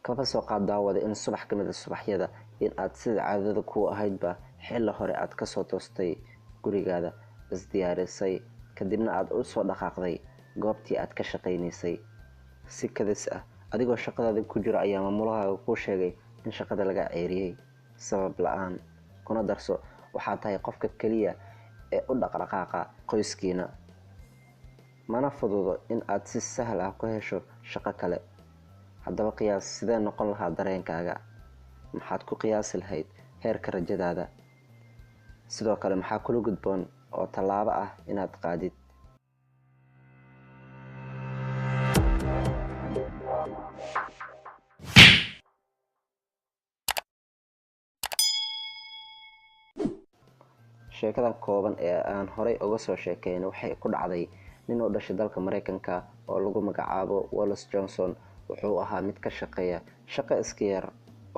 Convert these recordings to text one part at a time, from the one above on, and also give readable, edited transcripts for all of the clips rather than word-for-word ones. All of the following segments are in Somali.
Kaba soo qaad, daawada, in subax ka mid a subaxyada in aad sida caadada kuu ahaydba xilli hore aad kasoo toostay gurigaada, isdiyaarisay, kadibna aad u soo dhaqaaqday goobtii aad ka shaqaynaysay. Si kadis ah, adigoo shaqadaada ku jiro ayaa maamulahaaga kuu sheegay in shaqada laga ceeriyey sabab la-aan. Kuna darso, waxaa tahay qofka keliya ee u dhaqdhaqaaqa qoyskiina, mana fududo in aad si sahal ah ku hesho shaqo kale. Haddaba qiyaas, sidee noqon lahaa dareenkaaga? Maxaad ku qiyaasi lahayd heerka rajadaada? Sidoo kale, maxaa kula gudboon oo tallaabo ah inaad qaadid? Sheekadan kooban ee aan horay uga soo sheekeynay waxay ku dhacday nin u dhashay dalka Mareykanka oo lagu magacaabo Wallace Johnson. Wuxuu ahaa mid ka shaqeeya shaqo iska yar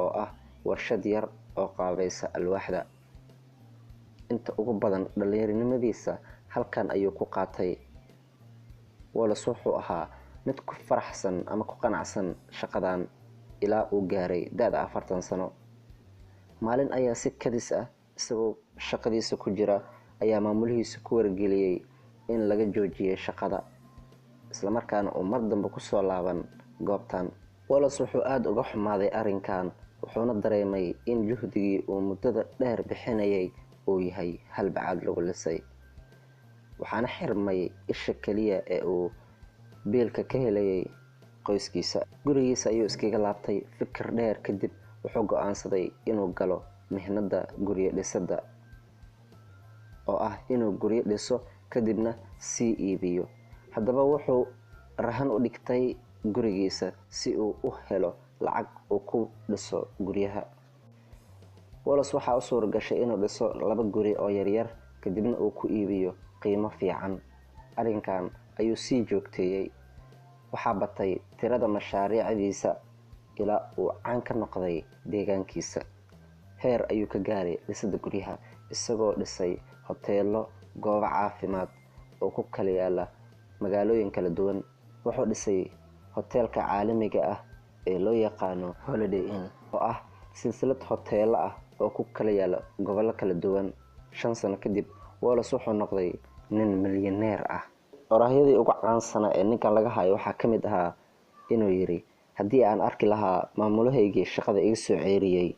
oo ah warshad yar oo qaabaysa alwaaxda. Inta ugu badan dhallinyaronimadiisa halkan ayuu ku qaatay. Wallace wuxuu ahaa mid ku faraxsan ama ku qanacsan shaqadan ilaa uu gaaray da-da 40 sano. Maalin ayaa si kadis ah, isagoo shaqadiisa ku jira, ayaa maamulihiisa ku wargeliyey in laga joojiyay shaqada, islamarkaana uu mar dambe kusoo laaban goobtan. Wallace wuxuu aada uga xumaaday arrinkan, wuxuuna dareemay in juhdigii uu muddada dheer bixinayay uu yahay hal bacaad lagu lisay. Waxaana xirmay isha keliya ee uu biilka ka helayay qoyskiisa. Gurigiisa ayuu iskaga laabtay. Fikir dheer kadib wuxuu go-aansaday inuu galo mihnada guryo dhisadda, oo ah inuu guryo dhiso kadibna sii iibiyo. Haddaba wuxuu rahan u dhigtay gurigiisa si uu u helo lacag uu ku dhiso guryaha. Wallace waxaa u suura gashay inuu dhiso 2 guri oo yaryar, kadibna uu ku iibiyo qiimo fiican. Arrinkan ayuu sii joogteeyey. Waxaa batay tirada mashaariicdiisa ilaa uu caan ka noqday deegaankiisa. Heer ayuu ka gaaray dhisidda guryaha, isagoo dhisay hoteelo, goobo caafimaad oo ku kala yaala magaalooyin kala duwan. Wuxuu dhisay hoteelka caalamiga ah ee loo yaqaano Holiday Inn, oo ah silsilad hoteelo ah oo ku kala yaala gobollo kala duwan. 5 sano kadib Wallace wuxuu noqday nin milyaneer ah. Oraahyadii ugu caansanaa ee ninkan laga hayo waxaa ka mid ahaa inuu yidhi: "Haddii aan arki lahaa maamulahaygii shaqada iga soo ceeriyey,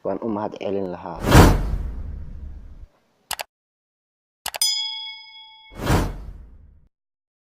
waan u mahad celin lahaa."